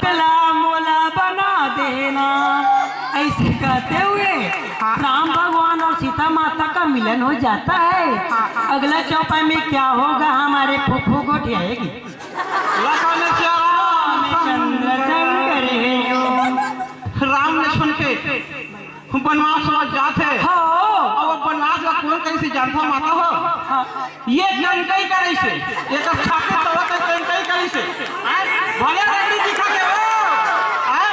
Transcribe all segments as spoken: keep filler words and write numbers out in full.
ला मोला बना देना, ऐसे कहते हुए हाँ। राम भगवान और सीता माता का मिलन हो जाता है। हाँ, हाँ। अगला चौपाई में क्या होगा, हमारे फूफू गोठियाएगी। लखन श्याम चंद्र संग रहे हो। राम लक्ष्मण के बनवास ला जात हे। हाँ। अउ वो बनवास ला कोन कइसे जानथव माता हो? हाँ। ये कनकई करिसे, एकर छाती तोड़त हे कनकई करिसे। हैं? भले रंडी दिखत हे वो। हैं?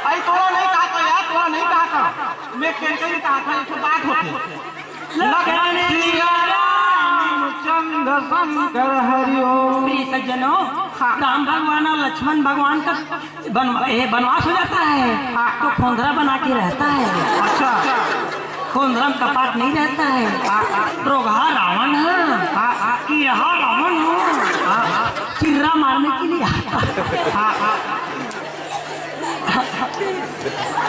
अई तोला नहीं कहा था यार, तोला नहीं कहा था। मैं कनकई कहा था, एक ठो बात होथे। लखन सिया राम चंद्र शंकर हरि ओम। प्रिय सज्जनों, हाँ। राम भगवान और लक्ष्मण भगवान का बनवा-, ये बनवास हो जाता है, हाँ। तो खोंदरा बना के रहता है। अच्छा। खोंदरा में कपाट नहीं रहता है। हाँ, हाँ। रोगहा रावण है, हाँ, हाँ। किरहा रावण है, हाँ, हाँ। चिर्रा मारने के लिए आता है। हाँ, हाँ।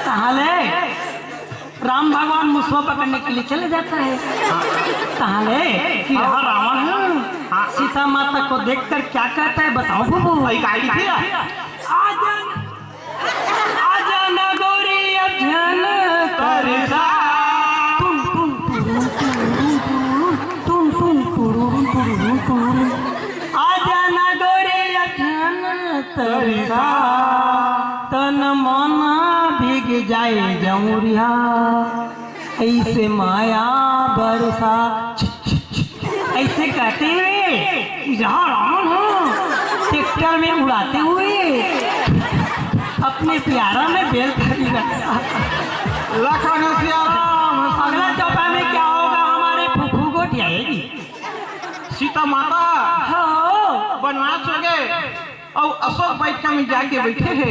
ताहले राम भगवान मुसवा पकड़ने के लिए चले जाता है। ताहले किरहा रावण है, हाँ। सीता माता को देखकर क्या कहता है, बताओ फूफू। भाई, काहे की थी? आजा, आजा ना गोरी अब ध्यान तरसा। टुन टुन टुरुन टुरुन टुरुन, टुन टुन टुरुन टुरुन टुरुन। आजा ना गोरी अब ध्यान तरसा। तन मन भीग जाए जमुरिया, ऐसे माया बरसा। ऐसे कहते हुए जहाँ रावण हो, ट्रैक्टर में उड़ाते हुए अपने प्यारा में बैल खड़ी रखता। लखन सिया राम। अगला चौपाई में क्या होगा, हमारे फूफू गोठियाएगी। सीता माता हाँ। बनवास हो गए। अउ अशोक वाटिका में जाके बैठे हे।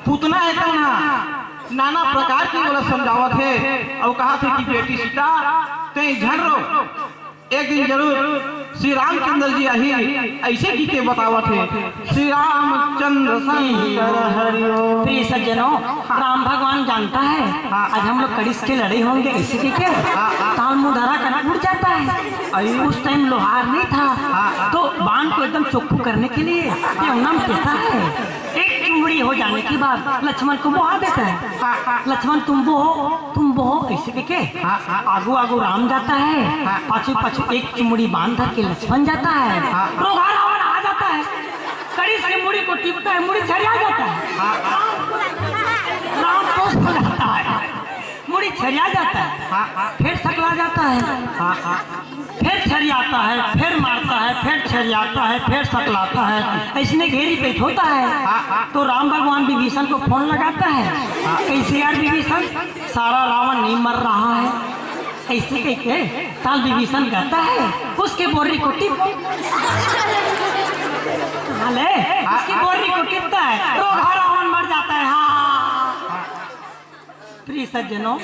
पूतना हे तउन ह नाना प्रकार के ओला समझावत हे अउ कहत हे कि बेटी सीता, तैं झन रो, एक दिन जरूर श्री रामचंद्र जी आही, ऐसे कहिके बतावत हे। श्री रामचंद्र शंकर हरि ओम। प्रिय सज्जनों, राम भगवान जानता है, हाँ। आज हम लोग कड़िस के लड़े होंगे, ऐसे कहिके हाँ, हाँ। ताल मुंह धरा करना उड़ जाता है। अरे। उस टाइम लोहार नहीं था, हाँ, हाँ। तो बांध को एकदम चोखू करने के लिए ये उन्नम कहता है, एक चुमड़ी हो जाने के बाद लक्ष्मण को बोहा देता है। हाँ, हाँ। लक्ष्मण तुम बोहो, तुम बोहो, ऐसे कहिके हाँ, हाँ। आगू आगू राम जाता है, हाँ। पाछू पाछू एक चुमड़ी बांध धर के लक्ष्मण जाता है। हाँ। रोगहा रावण आ जाता है, कड़िस के मुड़ी को टिपता है, मुड़ी छरिया जाता है। हाँ, हाँ। राम खुश हो जाता है, मुड़ी छरिया जाता है, हाँ, हाँ। फिर सकला जाता है, हाँ, हाँ। फिर छरियाता है, फिर मारता है, फिर छरियाता है, फिर सकलाता है, ऐसने घेरी पे होता है। हाँ, हाँ। तो राम भगवान विभीषण को फोन लगाता है, हाँ। कैसे यार विभीषण, सारा रावण नहीं मर रहा है, ऐसे कहिके ताल विभीषण कहता है, उसके बोर्री को टिप। हाले, उसकी बोर्री को टिपता है, रोगहा रावण मर जाता है। हाँ। प्रिय सज्जनों,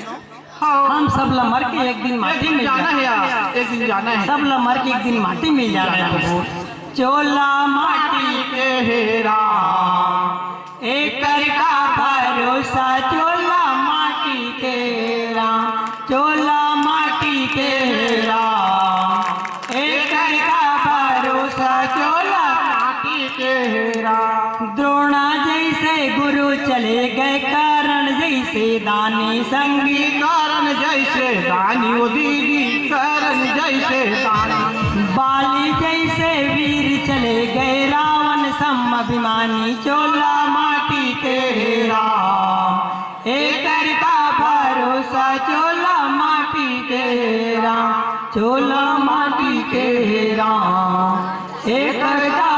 हाँ। हम सब ला मर के एक दिन माटी में जाना है यार, एक दिन जाना है। सब ला मर के एक दिन माटी में जाना है। चोला माटी के हे राम, एकर का भरोसा, चोला माटी के राम, चोला माटी के राम, एकर का भरोसा, चोला माटी के राम। द्रोणा जैसे गुरु चले गए, कर्ण जैसे दानी संगी। कर्ण जैसे दानी, ओ दीदी, कर्ण जैसे दानी। बाली जैसे वीर चले गए, रावण सम अभिमानी, चोला माटी के राम। एकर का भरोसा, चोला माटी के राम, चोला माटी के राम। एकर का